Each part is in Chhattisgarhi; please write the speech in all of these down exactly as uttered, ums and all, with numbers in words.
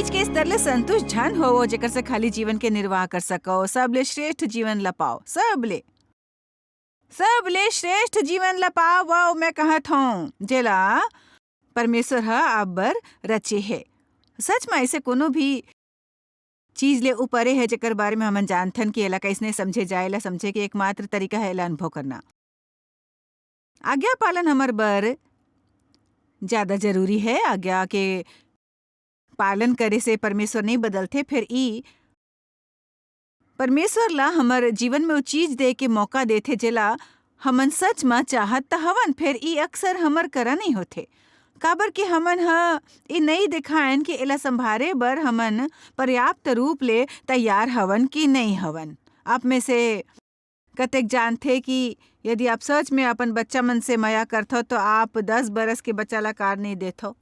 चीज के स्तर ले संतुष्ट झन होवो, जेकर से खाली जीवन के निर्वाह कर सको। सबले श्रेष्ठ जीवन ल पाओ, सबले, सबले श्रेष्ठ जीवन ल पाओ, वो मैं कहत हूँ, जेला परमेश्वर ह आप बर रचे हे। सच में ऐसे कोनो भी चीज ले ऊपरे हे, जेकर बारे में हमन जानथन कि एला कइसने समझे जाए, एला समझे के एकमात्र तरीका हे एला अनुभव करना। आज्ञा पालन हमर बर ज्यादा जरूरी हे। आज्ञा के पालन करे से परमेश्वर नहीं बदलथे, फेर ई परमेश्वर ला हमर जीवन में वो चीज दे के मौका देथे, जेला हमन सच म चाहत त हवन, फेर ई अक्सर हमर करा नहीं होथे। काबर कि हमन ह ई नहीं दिखायन कि एला संभारे बर हमन पर्याप्त रूप ले तैयार हवन कि नहीं हवन। आप में से कतेक जानथे कि यदि आप सच में अपन बच्चा मन से मया करथव, तो आप दस बरस के बच्चा ला कार नहीं देथव।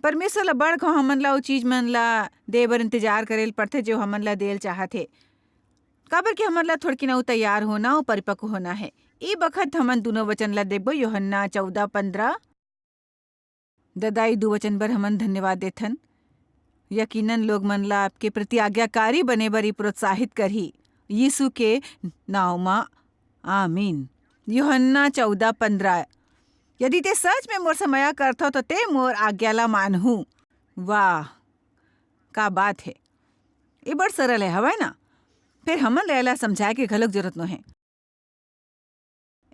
परमेश्वर ला बड़ घाव हमन ला ओ चीज मन ला दे बर इंतजार करे ल पड़थे, जो हमन ला दे ल चाहत हे। काबर कि हमन ला थोड़किन अउ तैयार होना अउ परिपक्व होना हे। ई बखत हमन दूनों वचन ला देखबो, यूहन्ना चौदह पन्द्रह। ददा, ई दू वचन बर हमन धन्यवाद देथन। यकीनन लोग मन ला आपके प्रति आज्ञाकारी बने बर ई प्रोत्साहित करही। यीशु के नाव म, आमीन। यूहन्ना चौदह पन्द्रह। यदि ते सच में मोर से मया करथव, तो ते मोर आज्ञा ला मानहू। वाह, का बात हे। ये बड़ सरल हे, हवय ना? फिर हमन ला एला समझाए के घलोक जरूरत नोहे।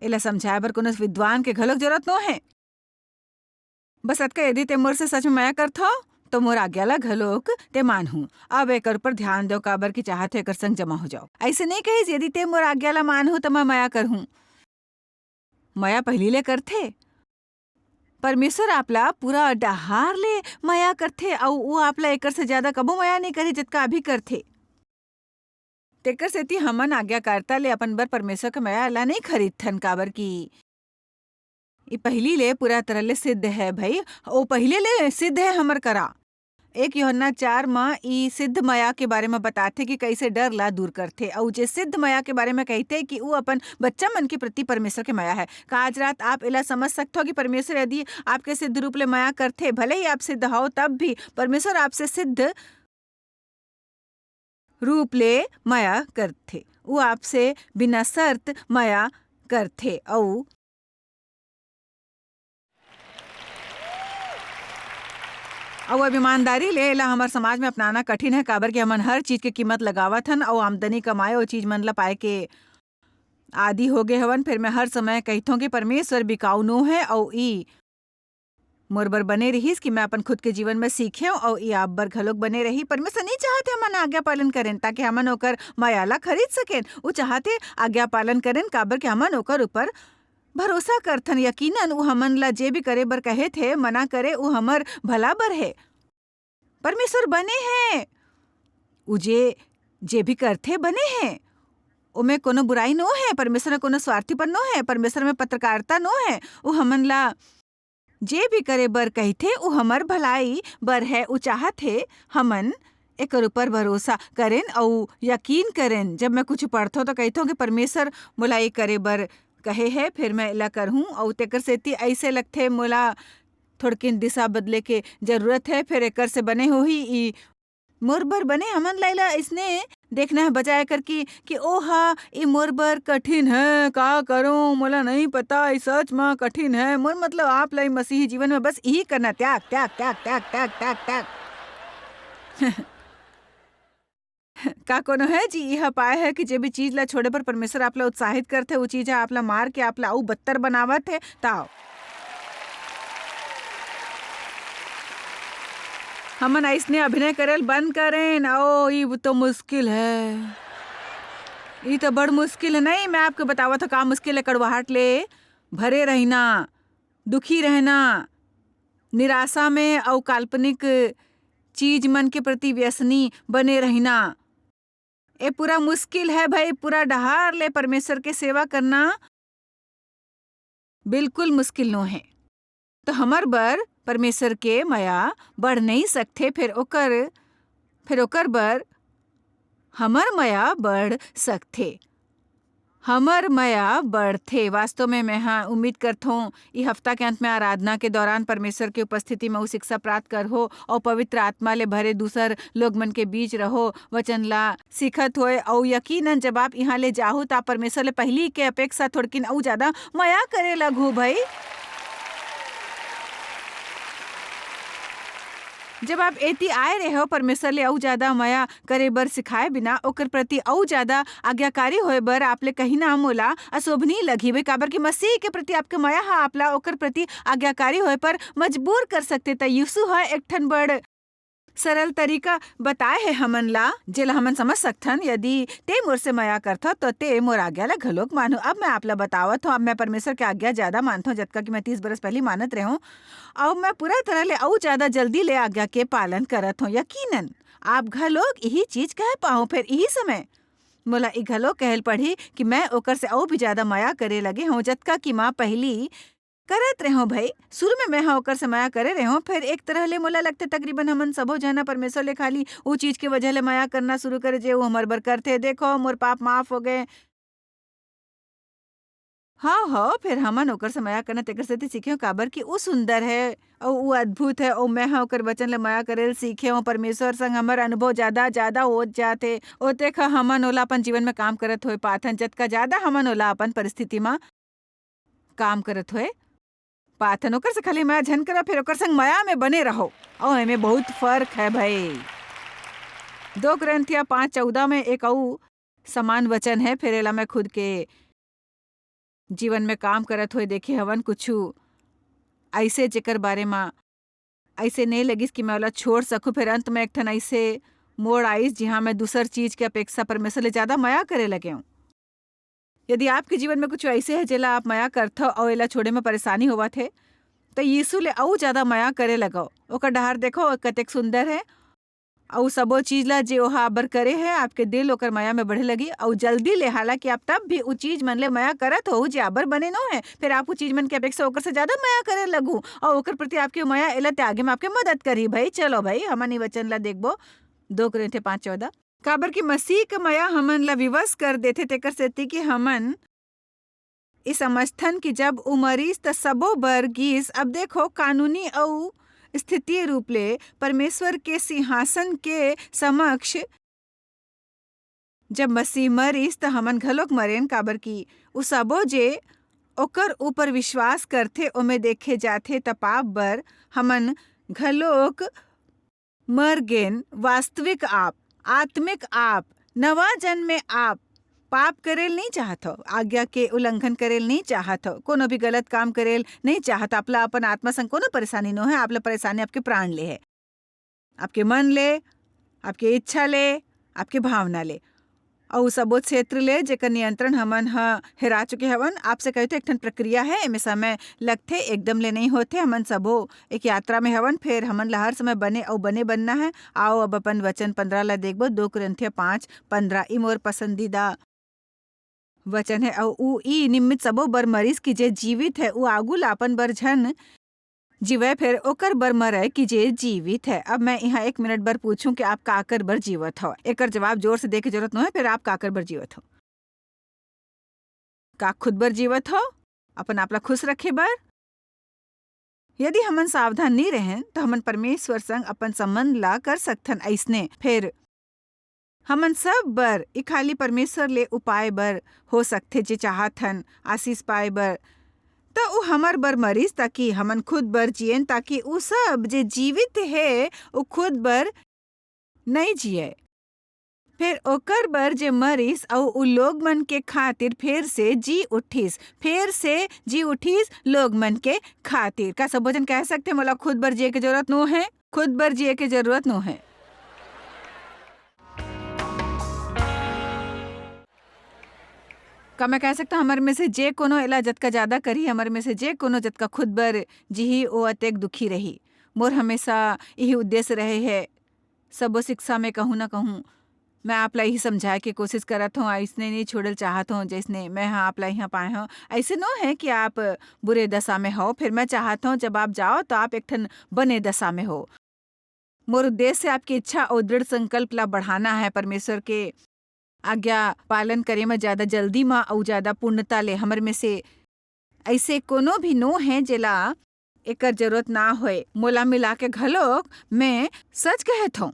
एला समझाए बर कोनो विद्वान के घलोक जरूरत नोहे। बस अतका, यदि ते मोर से सच में मया करथव, तो मोर आज्ञा ला घलोक ते मानहू। अब एकर ऊपर ध्यान देव, काबर कि चाहत हे एकर संग जमा हो जाव। ऐसे नहीं कहिस, "यदि ते मोर आज्ञा ला मानहू, त मैं मया करहूं।" मया पहिली ले करथे। परमेश्वर आप ला पूरा डहार ले मया करथे, अउ वो आप ला एकर से ज्यादा कबो मया नहीं करही, जतका अभी करथे। तेकर सेती हमन आज्ञाकारिता ले अपन बर परमेश्वर के मया ला नहीं खरीदथन, काबर कि ई पहिली ले पूरा तरह ले सिद्ध हे भई, ओ पहिले ले सिद्ध हे हमर करा। एक यूहन्ना चार म ई सिद्ध मया के बारे म बताथे कि कइसे डर ला दूर करथे, अउ जे सिद्ध मया के बारे म कहिथे कि ऊ अपन बच्चा मन के प्रति परमेश्वर के मया हे। का आज रात आप एला समझ सकथव कि परमेश्वर यदि आपके सिद्ध रूप ले मया करथे, भले ही आप सिद्ध हव, तब भी परमेश्वर आपसे सिद्ध रूप ले मया करथे। ऊ आपसे बिना शर्त मया करथे, अउ, अउ अब ईमानदारी ले एला हमर समाज में अपनाना कठिन हे, काबर कि हमन हर चीज के कीमत लगावत हन, अउ आमदनी कमाए ओ चीज मन ल पाए के आदी हो गे हवन। फिर मैं हर समय कहिथों कि परमेश्वर बिकाऊ नो हे, अउ ई मोर बर बने रिहिस कि मैं अपन खुद के जीवन में सीखेंव, अउ ई आप बर घलोक बने रही। परमेश्वर नहीं चाहत हे हमन आज्ञा पालन करेन, ताकि हमन ओकर मया ला खरीद सकेन। वो चाहत हे आज्ञा पालन करेन, काबर कि हमन ओकर ऊपर भरोसा करथन। यकीनन वो हमन ला जे भी करे बर कहे थे, मना करे, वो हमर भला बर हे। परमेश्वर बने हे, वो जे, जे भी करथे बने हे, ओमे कोनो बुराई नो हे, परमेश्वर में कोनो स्वार्थीपन नो हे, परमेश्वर में पत्रकारिता नो हे। वो हमन ला जे भी करे बर कहिथे, वो हमर भलाई बर हे। वो चाहत हे हमन एकर ऊपर भरोसा करेन अउ यकीन करेन। जब मैं कुछ पढ़थों, तो कहिथों कि परमेश्वर मोला ये करे बर कहे हे, फिर मैं एला करहूं, अउ तेकर सेती ऐसे लगथे मोला थोड़किन दिशा बदले के जरूरत हे, फिर एकर से बने होही ई मोर बर बने। हमन ला एला अइसने देखना हे, बजाय कर कि, कि ओ हा, ई मोर बर कठिन हे, का करूं, मोला नहीं पता, ई सच म कठिन हे। मोर मतलब, आप ला ई मसीही जीवन में बस यही करना, त्याग, त्याग, त्याग, त्याग, त्याग, त्याग, त्याग। का कोनो हे जी, यह पाए हे कि जे भी चीज ला छोड़े पर परमेश्वर आप ला उत्साहित करथे, वो चीज ह आप ला मार के आप ला अउ बदतर बनावत हे? ताव हमन अइसने अभिनय करेल बंद करेन। ओ, ई तो मुश्किल हे, ई तो बड़ मुश्किल हे। नहीं, मैं आपको बतावत हूँ का मुश्किल हे। कड़वाहट ले भरे रहना, दुखी रहना, निराशा में अउ काल्पनिक चीज मन के प्रति व्यसनी बने रहना, ए पूरा मुश्किल हे भाई। पूरा डहार ले परमेश्वर के सेवा करना बिल्कुल मुश्किल नो हे। तो हमर बर परमेश्वर के मया बढ़ नहीं सकथे, फिर ओकर, फिर ओकर बर हमर मया बढ़ सकथे। हमर मया बढ़थे। वास्तव में, मैं हा उम्मीद करथों, ई हफ्ता के अंत में आराधना के दौरान परमेश्वर के उपस्थिति में उ शिक्षा प्राप्त करहो और पवित्र आत्मा ले भरे दूसर लोग मन के बीच रहो, वचन ला सीखत होए, और यकीनन जब आप यहाँ ले जाहू, त आप परमेश्वर ले पहली के अपेक्षा थोड़किन अउ ज्यादा मया करे लगहू, भाई। जब आप एती आए रहे हो, परमेश्वर ले अउ ज्यादा मया करे बर सिखाए बिना, ओकर प्रति अउ ज्यादा आज्ञाकारी होए बर आप ले कहिना मोला अशोभनीय लगही, भाई, काबर कि मसीह के प्रति आपके मया ह आप ला ओकर प्रति आज्ञाकारी होए पर मजबूर कर सकथे। त यीशु ह एक ठन बड़ सरल तरीका बताए हे हमन ला, जेला हमन समझ सकथन, "यदि ते मोर से मया करथव, त ते मोर आज्ञा ला घलोक मानहू।" अब मैं आप ला बतावत हूँ, अब मैं परमेश्वर के आज्ञा ज्यादा मानथों, जतका कि मैं तीस बरस पहली मानत रहेंव। अउ मैं पूरा तरह ले अउ ज्यादा जल्दी ले आज्ञा के पालन करत हूँ। यकीनन, आप घलोक इही चीज कह पाहू। फेर इही समय मोला ई घलोक कहल पड़ही कि मैं ओकर से अउ भी ज्यादा मया करे लगे हूँ, जतका कि माँ पहली करत रहेंव भाई। शुरू में मैं हा ओकर से मया करे रहेंव, फेर एक तरह ले मोला लगथे तकरीबन हमन सबो झन ह परमेश्वर ले खाली उ चीज के वजह ले मया करना शुरू करे जे उ हमर बर करथे। देखो, मोर पाप माफ हो गए। हाँ, हाँ, फेर हमन ओकर से मया करना तेकर सेती सीखेंव, काबर कि उ सुंदर हे अउ उ अद्भुत हे, अउ मैं हा ओकर वचन ले मया करे ल सीखेंव। परमेश्वर संग हमर अनुभव ज्यादा, ज्यादा होत जाथे। ओतेक ह हमन ओला अपन जीवन में काम करत होए पाथन। जतका ज्यादा हमन ओला अपन परिस्थिति म काम करत होए पाथन। ओकर से खाली मया झन करा, फेर ओकर संग मया में बने रहो। अउ एमे बहुत फर्क है भाई। दो कुरिन्थिया पाँच चौदह में एक अउ समान वचन है, फेर एला मैं खुद के जीवन में काम करत होए देखे हवन। कुछु ऐसे जेकर बारे म ऐसे नहीं लगिस कि मैं ओला छोड़ सकूं। फेर अंत में एक ठन ऐसे मोड़ आइस, जिहां मैं दूसर चीज के अपेक्षा परमेश्वर ले ज्यादा मया करे लगेंव। यदि आपके जीवन में कुछ ऐसे है, जेला आप मया करथव अउ एला छोड़े में परेशानी होवत हे, त यीशु ले अउ ज्यादा मया करे लगव। ओकर डहार देखो, कतेक सुंदर है। अउ सबो चीज ला जे ओहा आबर करे है, आपके दिल ओकर मया में बढ़े लगी। अउ जल्दी ले, हालांकि आप तब भी उ चीज मन ले मया करत हो, जे आबर बने नो है, फेर आप उ चीज मन के अपेक्षा ओकर से ज्यादा मया करे लगू। अउ ओकर प्रति आपके मया एला त्यागे में आपके मदद करही। भाई, चलो भाई, हमन ई वचन ला देखबो, दो कुरिन्थिया पाँच चौदह। काबर कि मसीह के मया हमन ला विवश कर देथे, तेकर सेती कि हमन ए समझथन कि जब उ मरिस, त सबो बर गीस। अब देखो, कानूनी अउ स्थितीय रूप ले परमेश्वर के सिंहासन के समक्ष जब मसीह मरिस, त हमन घलोक मरेन, काबर कि उ सबो जे ओकर ऊपर विश्वास करथे, ओमे देखे जाथे, त पाप बर हमन घलोक मर गेन। वास्तविक आप, आत्मिक आप, नवा जन्म में आप पाप करेल नहीं चाहत हो, आज्ञा के उल्लंघन करेल नहीं चाहत हो, कोनो भी गलत काम करेल नहीं चाहत। आपला अपन आत्मा संग कोनो परेशानी नो है, आपला परेशानी आपके प्राण ले है, आपके मन ले, आपके इच्छा ले, आपके भावना ले, अउ सबो क्षेत्र ले जेकर नियंत्रण हमन ह हेरा चुके हवन। आपसे कहिथे, एक ठन प्रक्रिया है, एमे समय लगथे, एकदम ले नहीं होथे। हमन सबो एक यात्रा में हवन, फेर हमन ला हर समय बने अउ बने बनना है। आओ, अब अपन वचन पन्द्रह ला देखबो, दो कुरिन्थिया पाँच पन्द्रह। ई मोर पसंदीदा वचन है, अउ उ ई निमित्त सबो बर मरिस कि जे जीवित है, उ आगू ला अपन बर झन जीवय, फेर ओकर बर मरय कि जे जीवित है। अब मैं इहाँ एक मिनट बर पूछूं कि आप काकर बर जीवत हो? एकर जवाब जोर से दे के जरूरत नो है, फेर आप काकर बर जीवत हो? का खुद बर जीवत हो, अपन आप ला खुश रखे बर? यदि हमन सावधान नी रहेन, त हमन परमेश्वर संग अपन संबंध ला कर सकथन अइसने। फेर हमन सब बर, ई खाली परमेश्वर ले उपाय बर हो सकथे, जे चाहत हन आशीष पाए बर। त उ हमर बर मरिस, ताकि हमन खुद बर जियेन, ताकि उ सब जे जीवित हे, उ खुद बर नई जिये। फेर ओकर बर जे मरिस अउ उ लोग मन के खातिर फेर से जी उठिस, फेर से जी उठिस लोग मन के खातिर। का सबो झन कह सकथे, "मोला खुद बर जिये के जरूरत नो है, खुद बर जिये के जरूरत नो है"? का मैं कह सकता, हमर में से जे कोनो एला जतका ज्यादा करही, हमर में से जे कोनो जतका खुद बर जिही, ओ अतेक दुखी रही। मोर हमेशा यही उद्देश्य रहे है, सबो शिक्षा में कहूँ ना कहूँ, मैं आप ला यही समझाए के कोशिश करत हूँ, अइसने नहीं छोड़ल चाहत हूँ, जइसने मैं हा आप ला यहाँ पाए हूँ। ऐसे नो है कि आप बुरे दशा में हो, फिर मैं चाहत हूँ, जब आप जाओ, तो आप एक ठन बने दशा में हो। मोर उद्देश्य आपकी इच्छा और दृढ़ संकल्प ला बढ़ाना है परमेश्वर के आज्ञा पालन करे म ज्यादा जल्दी म अउ ज्यादा पूर्णता ले। हमर में से ऐसे कोनो भी नो है जेला एकर जरूरत ना होए। मोला मिला के घलोक मैं सच कहत हूँ,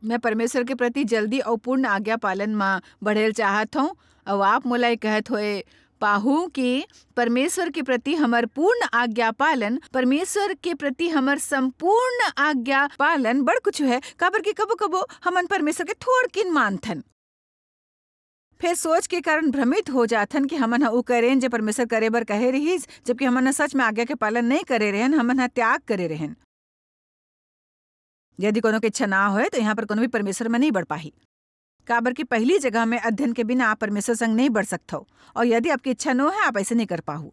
मैं परमेश्वर के प्रति जल्दी अउ पूर्ण आज्ञा पालन म बढ़े ल चाहत हूँ। अउ आप मोला ये कहत होए पाहू कि परमेश्वर के प्रति हमर पूर्ण आज्ञा पालन, परमेश्वर के प्रति हमर संपूर्ण आज्ञा पालन बड़ कुछ है, काबर कि कबो-कबो हमन परमेश्वर के थोड़किन मानथन। फेर सोच के कारण भ्रमित हो जाथन कि हमन ह उ करेन जे परमेश्वर करे बर कहे रिहिस, जबकि हमन ह सच में आज्ञा के पालन नइ करे रहेन, हमन ह त्याग करे रहेन। यदि कोनो के इच्छा ना होए, तो यहाँ पर कोनो भी परमेश्वर में नहीं बढ़ पाही। काबर कि पहली जगह में अध्ययन के बिना आप परमेश्वर संग नहीं बढ़ सकथो, और यदि आपकी इच्छा नो है, आप ऐसे नहीं कर पाहू।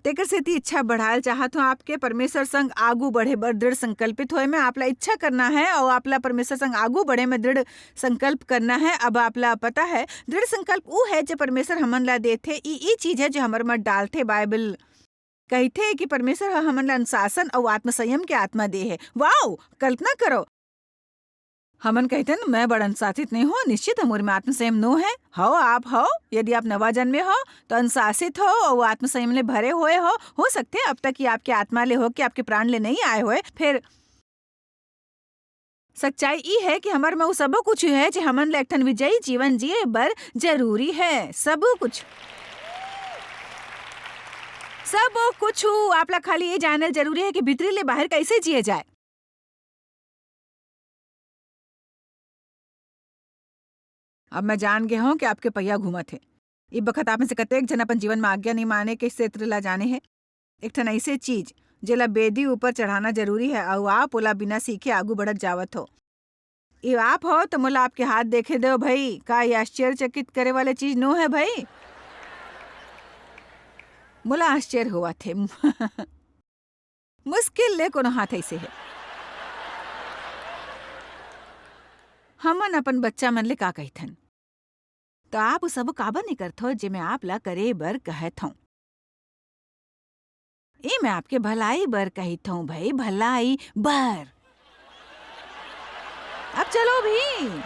तेकर सेती इच्छा बढ़ायल चाहत हो आपके परमेश्वर संग आगू बढ़े बर दृढ़ संकल्पित होए में आपला इच्छा करना है, और आपला परमेश्वर संग आगू बढ़े में दृढ़ संकल्प करना है। अब आपला पता है, दृढ़ संकल्प ऊ है, जो परमेश्वर हमन ला देथे। ई, ई चीज है, जो हमर मन डालथे। बाइबल कहिथे कि परमेश्वर ह हमन ला अनुशासन अउ आत्मसंयम के आत्मा दे हे। वाओ! कल्पना करो, हमन कहिथन, "मैं बड़ अनुशासित नहीं हो, निश्चित है मोर में आत्मसंयम नो है।" हव, आप हव, यदि आप नवा जन्मे हो, तो अनुशासित हो अउ आत्मसंयम ले भरे होए हो। हो सकथे अब तक ये आपके आत्मा ले हो के आपके प्राण ले नहीं आए होए, फेर सच्चाई ई है कि हमर में वो सबो कुछ है, जे हमन ला एक ठन विजयी जीवन जिए बर जरूरी है। सबो कुछ, सबो कुछ आपला खाली ये जानल जरूरी है कि भीतरी ले बाहर कैसे जिए जाए। अब मैं जान गे हूँ कि आपके पहिया घूमत हे। ई बखत आप में से कतेक झन अपन जीवन में आज्ञा नहीं माने के क्षेत्र ला जाने हे। एक ठन ऐसे चीज, जेला बेदी ऊपर चढ़ाना जरूरी है, अउ आप ओला बिना सीखे आगू बढ़त जावत हो। ये आप हो, तो मोला आपके हाथ देखे दो भाई। का ये आश्चर्यचकित करे वाले चीज नो है भाई? मोला आश्चर्य हुआ थे। मुश्किल ले कोनो हाथ ऐसे है। हमन अपन बच्चा मन ले का कहिथन? तो आप वो सब काबर नहीं करथो, जे मैं आप ला करे बर कहत हूँ? ए, मैं आपके भलाई बर कहित हूँ भाई, भलाई बर। अब चलो भी,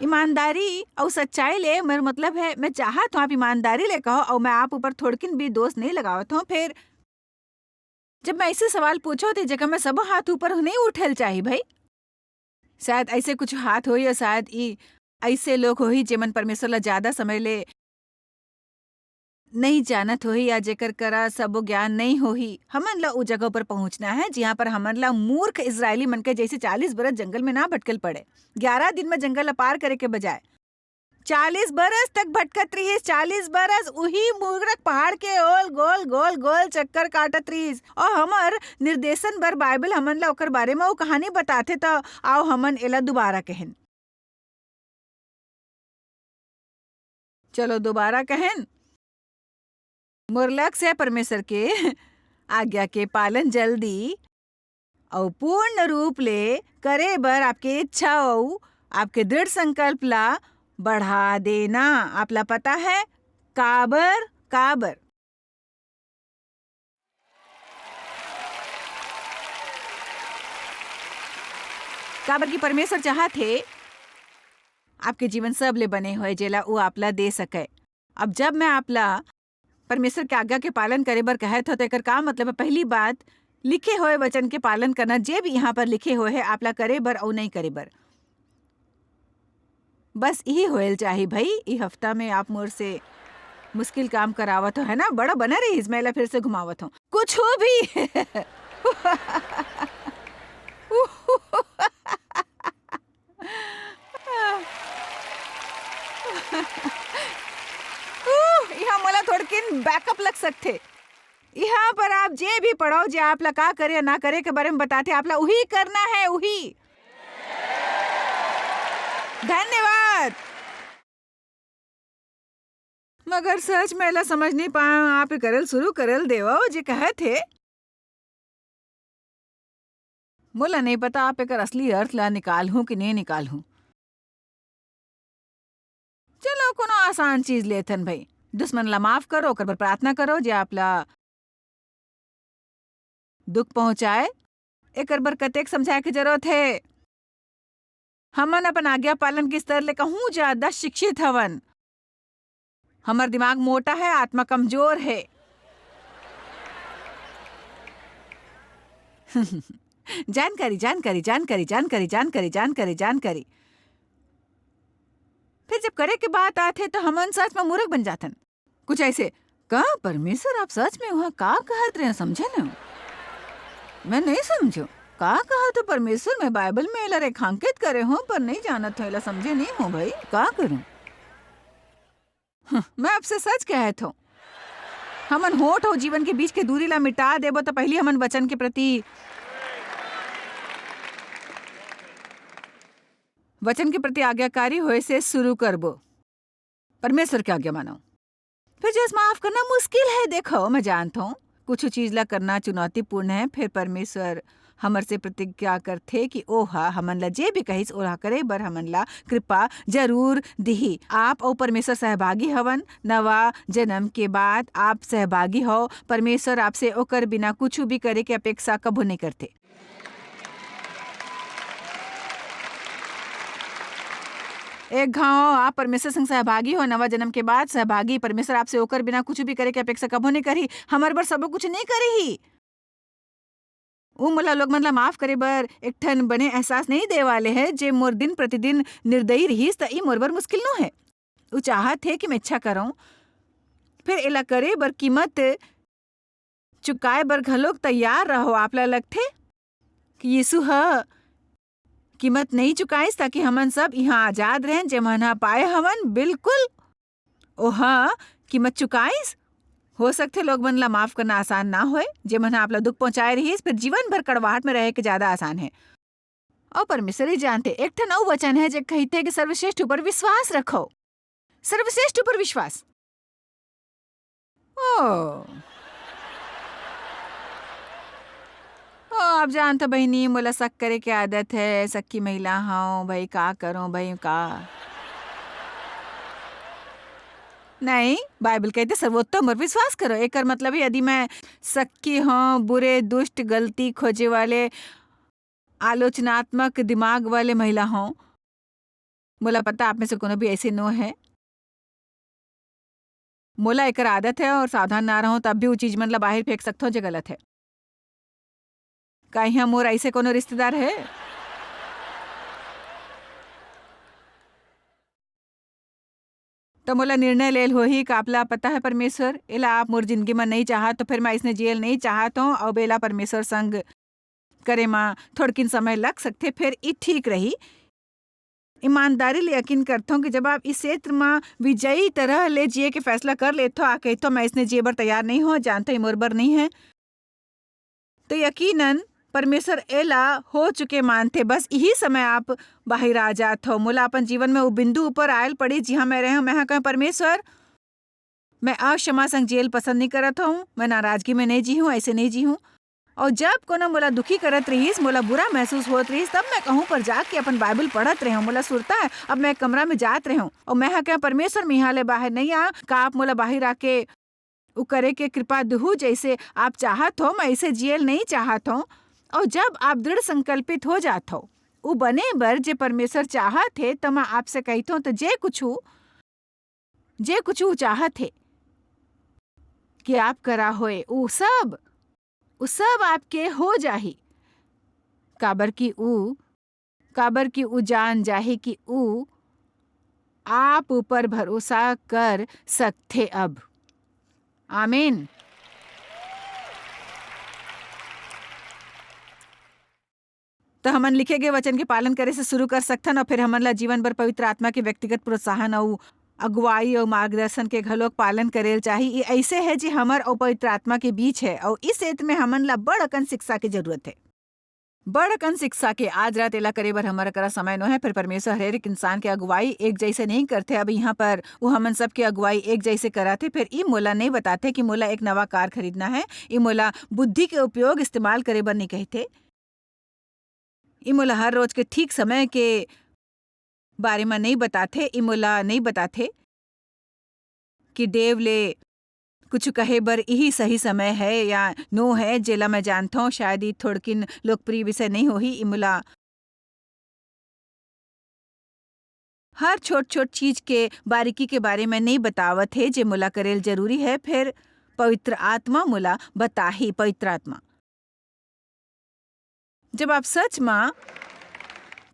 ईमानदारी अउ सच्चाई ले, मेरा मतलब है, मैं चाहत हूँ आप ईमानदारी ले कहो, अउ मैं आप ऊपर थोड़किन भी दोष नहीं लगावत हूँ। फिर जब मैं ऐसे सवाल पूछो, ते जगह मैं सबो हाथ ऊपर नहीं उठल चाही भाई। शायद ऐसे कुछ हाथ होही, या शायद ई ऐसे लोग होही, जेमन परमेश्वर ला ज्यादा समय ले नहीं जानत होही, या जेकर करा सबो ज्ञान नहीं होही। हमन ला उ जगह पर पहुंचना है, जिहां पर हमन ला मूर्ख इजरायली मन के जैसे चालीस बरस जंगल में ना भटकल पड़े। ग्यारह दिन में जंगल ला पार करे के बजाय चालीस बरस तक भटकत रहिस। चालीस बरस उही मूर्ख पहाड़ के ओल गोल, गोल, गोल चक्कर काटत रहिस। और हमर निर्देशन बर बाइबल हमन ला ओकर बारे में वो कहानी बताथे, त आओ हमन एला दोबारा कहन। चलो दोबारा कहन। मोर लक्ष्य है परमेश्वर के आज्ञा के पालन जल्दी अउ पूर्ण रूप ले करे बर आपके इच्छा अउ आपके दृढ़ संकल्प ला बढ़ा देना। आपला पता है काबर? काबर? काबर कि परमेश्वर चाहत हे आपके जीवन सब ले बने होए, जेला वो आपला दे सके। अब जब मैं आपला परमेश्वर के आज्ञा के पालन करे बर कहत हो, तो एकर का मतलब है? पहली बात, लिखे होए वचन के पालन करना, जे भी यहाँ पर लिखे होए है, आपला करे बर अउ नहीं करे बर। बस यही होएल चाही भाई। ई हफ्ता में आप मोर से मुश्किल काम करावत हो, है ना? बड़ा बना रही, मैं ला फिर से घुमावत हूँ। कुछ हो भी। उह, यहाँ मोला थोड़किन बैकअप लग सकथे। यहाँ पर आप जे भी पढ़ो, जे आप ला का करे या ना करे के बारे में बताथे, आप ला उही करना है, उही। धन्यवाद। मगर सच में एला समझ नहीं पाए, आप करल शुरू करल देवो, जे कहत हे। मोला नहीं पता आप एकर असली अर्थ ला निकालहूं कि नहीं निकालहूं। चलो, कोनो आसान चीज लेथन भाई, दुश्मन ला माफ करो, ओकर बर प्रार्थना करो, जे आप ला दुख पहुंचाए, एकर बर कतेक समझाए के जरूरत हे? हमन अपन आज्ञा पालन के स्तर ले कहूं ज्यादा शिक्षित हवन। हमर दिमाग मोटा है, आत्मा कमजोर है। जानकारी, जानकारी, जानकारी, जानकारी, जानकारी, जानकारी, जानकारी। फिर जब करे के बात आथे, तो हमन सच में मूर्ख बन जाथन। कुछ ऐसे, "का परमेश्वर, आप सच में वहाँ का कहत रहे, समझे न?" मैं नहीं समझो। "का कहत हो परमेश्वर? मैं बाइबल में एला रेखांकित करे हूँ, पर नहीं जानत हूँ, एला समझे नहीं हूँ भाई, का करूँ?" हं, मैं आपसे सच कहत हूँ, हमन होठ अउ जीवन के बीच के दूरी ला मिटा देबो, त पहिली हमन वचन के प्रति, वचन के प्रति आज्ञाकारी होए से शुरू करबो। परमेश्वर के आज्ञा मानो। फिर जस माफ करना मुश्किल है। देखो, मैं जानत हूँ, कुछ चीज ला करना चुनौतीपूर्ण है, फिर परमेश्वर हमर से प्रतिज्ञा करथे कि ओह हमन ला जे भी कहिस, ओला करे बर हमन ला कृपा जरूर दिही। आप अउ परमेश्वर सहभागी हवन। नवा जन्म के बाद आप सहभागी हो। परमेश्वर आपसे ओकर बिना कुछ भी करे के अपेक्षा कभू नहीं करथे। एक घाव आप परमेश्वर संग सहभागी हो, नवा जन्म के बाद सहभागी, परमेश्वर आपसे ओकर बिना कुछ भी करे के अपेक्षा कभू नहीं करही। हमर बर सबो कुछ नहीं करही। ऊ मोला लोग मन ला माफ करे बर एक ठन बने एहसास नहीं दे वाले है, जे मोर दिन प्रतिदिन निर्दयी रहिस, त ई मोर बर मुश्किल नो है। ऊ चाहत हे कि मैं अच्छा करऊं, फिर एला करे बर कीमत चुकाए बर घलोक तैयार रहो। आप ला लगथे कि यीशु ह कीमत नहीं चुकाइस, ताकि हमन सब इहाँ आजाद रहें, जेमन ह पाए हवन, बिल्कुल ओहा कीमत चुकाइस। हो सकथे लोग मन ला माफ करना आसान ना होए, जेमन ह आप ला दुख पहुंचाए रहिस, फिर जीवन भर कड़वाहट में रहे के ज्यादा आसान है। अउ परमेश्वर ही जानथे, एक ठन अउ वचन है, जे कहिथे कि सर्वश्रेष्ठ ऊपर विश्वास रखो। सर्वश्रेष्ठ ऊपर विश्वास। ओ। ओ, आप जानत हो बहिनी, मोला शक करे के आदत है, शक्की महिला हूँ भाई, का करूँ भाई, का? नहीं, बाइबल कहथे, "सर्वोत्तम पर विश्वास करो।" एकर मतलब है, यदि मैं शक्की हूँ, बुरे, दुष्ट, गलती खोजे वाले, आलोचनात्मक दिमाग वाले महिला हूँ, मोला पता आप में से कोनो भी ऐसे नो है। मोला एकर आदत है और सावधान ना रहूं, तब भी वो चीज मन ला बाहर फेंक सकथो, जे गलत है। का इहाँ मोर ऐसे कोनो रिश्तेदार है? त मोला निर्णय लेल होही, का आप ला पता है परमेश्वर, एला आप मोर जिंदगी म नहीं चाहत, तो फिर मैं अइसने जियल नहीं चाहत हूँ। अब एला परमेश्वर संग करे म थोड़किन समय लग सकथे, फिर ई ठीक रही। ईमानदारी ले यकीन करथों कि जब आप इस क्षेत्र म विजयी तरह ले जिए के फैसला कर लेथो, आ कहिथो, "मैं अइसने जिए बर तैयार नहीं हूँ, जानथो, ई मोर बर नहीं है।" तो यकीनन परमेश्वर एला हो चुके मानथे। बस इही समय आप बाहिर आ जात हो। मोला अपन जीवन में वो बिंदु ऊपर आयल पड़ी, जिहाँ मैं रहे हूँ। मैं हा कहूँ, "परमेश्वर, मैं अक्षमा संग जेल पसंद नहीं करत हूँ, मैं नाराजगी में नहीं जी हूँ, ऐसे नहीं जी हूँ।" और जब कोनो मोला दुखी करत रहिस, मोला बुरा महसूस होत रहिस, तब मैं कहूँ पर जाके अपन बाइबल पढ़त रहे हूँ। मोला सुरता है, अब मैं कमरा में जात रहे हूँ और मैं हा कहूँ, "परमेश्वर, मैं यहाँ ले बाहर नहीं आ, का आप मोला बाहर आके उ करे के कृपा दुहू, जैसे आप चाहत हो, मैं ऐसे जियल नहीं चाहत हो।" और जब आप दृढ़ संकल्पित हो जात हो, उ बने बर जे परमेश्वर चाहत हे, त मैं आपसे कहित हूँ, तो जे कुछ, जे कुछ उ चाहत हे कि आप करा होए, उ सब, उ सब आपके हो जाही, काबर कि उ काबर कि उ जान जाही कि उ आप ऊपर भरोसा कर सकथे अब। आमीन। त हमन लिखे गए वचन के पालन करे से शुरू कर सकथन, और फिर हमन ला जीवन भर पवित्र आत्मा के व्यक्तिगत प्रोत्साहन अउ अगुवाई अउ मार्गदर्शन के घलोक पालन करे ल चाही। ये ऐसे है जे हमर अउ पवित्र आत्मा के बीच है, अउ इस क्षेत्र में हमन ला बड़ अकन शिक्षा के जरूरत है। बड़ अकन शिक्षा के आज रात एला करे बर हमर करा समय नो है, फिर परमेश्वर हर एक इंसान के अगुवाई एक जैसे नहीं करथे। अब यहाँ पर वो हमन सबके अगुवाई एक जैसे कराथे। फिर ई मोला नहीं बताथे कि मोला एक नवा कार खरीदना है, ई मोला बुद्धि के उपयोग, इस्तेमाल करे बर नहीं कहथे। ई मोला हर रोज के ठीक समय के बारे म नहीं बताथे, ई मोला नहीं बताथे कि डेव ले कुछ कहे बर इही सही समय है या नो है, जेला मैं जानथौं। शायद ई थोड़किन लोकप्रिय विषय नहीं होही, ई मोला, हर छोट-छोट चीज के बारीकी के बारे में नहीं बतावत हे, जे मोला करेल जरूरी है, फिर पवित्र आत्मा मोला बताही, पवित्र आत्मा। जब आप सच म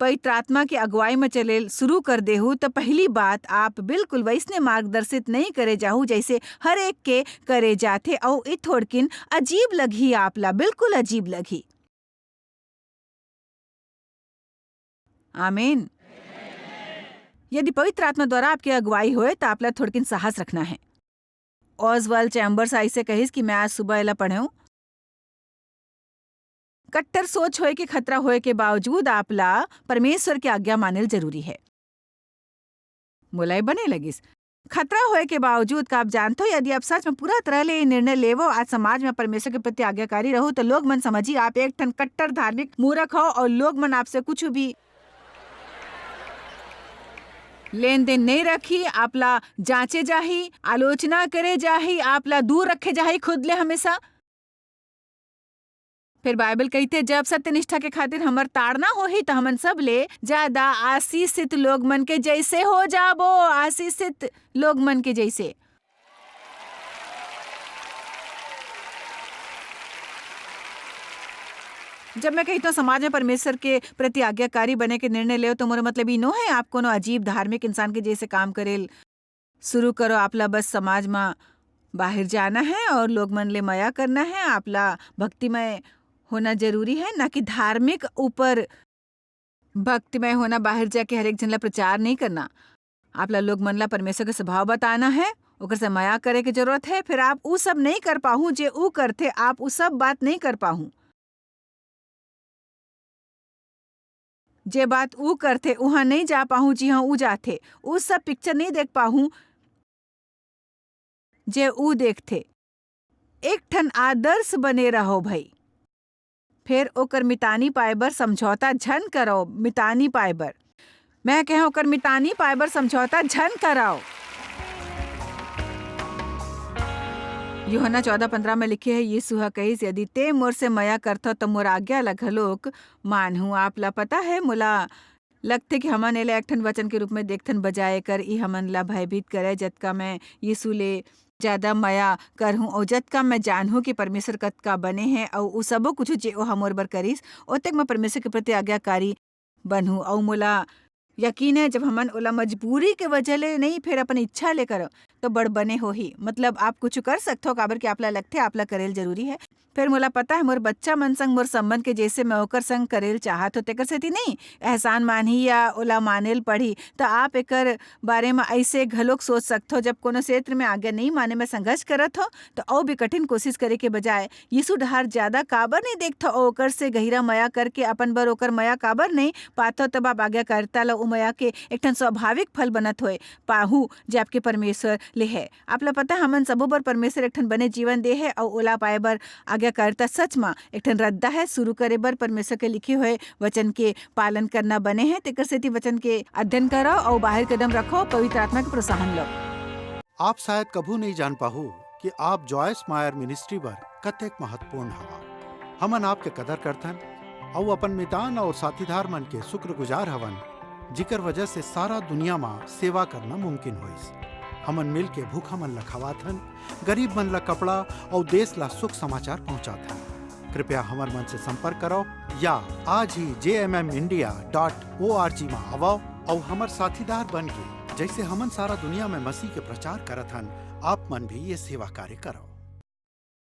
पवित्र आत्मा के अगुवाई म चले शुरू कर देहू, त पहली बात आप बिल्कुल वैसने मार्गदर्शित नहीं करे जाहू, जैसे हर एक के करे जाथे, अउ ए थोड़किन अजीब लगही आप ला, बिल्कुल अजीब लगही। आमीन। यदि पवित्र आत्मा द्वारा आपके अगुवाई होए, त आप ला थोड़किन साहस रखना है। ऑसवर्ल्ड चैम्बर्स ऐसे कहिस कि मैं आज सुबह एला पढ़ेंव, "कट्टर सोच होए के खतरा होए के बावजूद आप ला परमेश्वर के आज्ञा मानेल जरूरी है।" मोला ए बने लगिस। खतरा होए के बावजूद का आप जानथो, यदि आप सच में पूरा तरह ले ये निर्णय लेवो, आज समाज में परमेश्वर के प्रति आज्ञाकारी रहो, तो लोग मन समझी आप एक ठन कट्टर धार्मिक मूरख हो और लोग मन आपसे कुछ भी लेन देन नहीं रखी, आपला जांचे जाही, आलोचना करे जाही, आपला दूर रखे जाही खुद ले हमेशा। फिर बाइबल कहिथे, "जब सत्यनिष्ठा के खातिर हमर ताड़ना होही, त हमन सब ले ज्यादा आशीषित लोग मन के जैसे हो जाबो।" आशीषित लोग मन के जैसे। जब मैं कहिथों समाज में परमेश्वर के प्रति आज्ञाकारी बने के निर्णय लेव, तो मोर मतलब ई नो है आप कोनो अजीब धार्मिक इंसान के जैसे काम करेल शुरू करो। आपला बस समाज म बाहिर जाना है और लोग मन ले मया करना है। आपला भक्तिमय होना जरूरी है, ना कि धार्मिक ऊपर भक्तिमय होना, बाहिर जाके हर एक झन ला प्रचार नहीं करना। आपला लोग मन ला परमेश्वर के स्वभाव बताना है, ओकर से मया करे के जरूरत है। फिर आप उ सब नहीं कर पाहू जे उ करथे, आप उ सब बात नहीं कर पाहू। जे बात ऊ करथे, उहाँ नइ जा पाहूँ, जिहाँ ऊ जाथे। ऊ सब पिक्चर नइ देख पाहूँ, जे ऊ देखथे। एक ठन आदर्श बने रहो भई। फेर ओकर मितानी पाए बर समझौता झन करव, मितानी पाए बर। मैं कहें, ओकर मितानी पाए बर समझौता झन करव। यूहन्ना चौदह पन्द्रह में लिखे हे, यीशु ह कहिस, "यदि ते मोर से मया करथव, त मोर आज्ञा ल घलोक मानहूँ।" आप ला पता हे, मोला लगथे कि हमन एला एक ठन वचन के रूप में देखथन, बजाय एकर, ई हमन ला भयभीत करय। जतका मैं यीशु ले ज्यादा मया करहूँ अउ जतका मैं जानहूँ कि परमेश्वर कतका बने हे अउ उ सबो कुछु जे ओह मोर बर करिस, ओतेक मैं परमेश्वर के प्रति आज्ञाकारी बनहूँ। अउ मोला यकीन हे, जब हमन ओला मजबूरी के वजह ले नइ, फेर अपन इच्छा ले करव, तो बड़ बने होही। मतलब, आप कुछु कर सकथव, काबर कि आप ला लगथे, आप ला करेल जरूरी हे। फेर मोला पता हे, मोर बच्चा मन संग मोर संबंध के जैसे मैं ओकर संग करेल चाहत हों, तेकर सेती नइ, एहसान मानही या ओला मानेल पड़ही। त आप एकर बारे म अइसे घलोक सोच सकथव, जब कोनो क्षेत्र में आज्ञा नइ माने में संघर्ष करत हो, त अउ भी कठिन कोशिश करे के बजाय यीशु डहार ज्यादा काबर नइ देखथव अउ ओकर से गहिरा मया करके अपन बर ओकर मया काबर नइ पाथव? तब आप आज्ञाकारिता ल ओ मया के एक ठन स्वाभाविक फल बनत होए पाहू, जे आपके परमेश्वर ले हे। आप ला पता, हमन सबो बर परमेश्वर एक ठन बने जीवन दे हे, अउ ओला पाए बर आज्ञाकारिता सच म एक ठन रद्दा हे। शुरू करे बर परमेश्वर के लिखे होए वचन के पालन करना बने हे। तेकर सेती वचन के अध्ययन करव अउ बाहिर कदम रखव, पवित्र आत्मा के प्रोत्साहन लव। आप शायद कभू नइ जान पाहू कि आप जॉयस मायर मिनिस्ट्री बर कतेक महत्वपूर्ण हवा। हमन आपके कदर करथन अउ अपन मितान अउ साथीदार मन के शुक्रगुजार हवन, जिकर वजह से सारा दुनिया म सेवा करना मुमकिन होइस। हमन मिल के भूखा मन ल खवाथन, गरीब मन ल कपड़ा अउ देश ल सुख समाचार पहुंचाथन। कृपया हमर मन से संपर्क करव या आज ही J M M India dot O R G म आवव अउ हमर साथीदार बन के, जैसे हमन सारा दुनिया में मसीह के प्रचार करत हन, आप मन भी ये सेवा कार्य करव।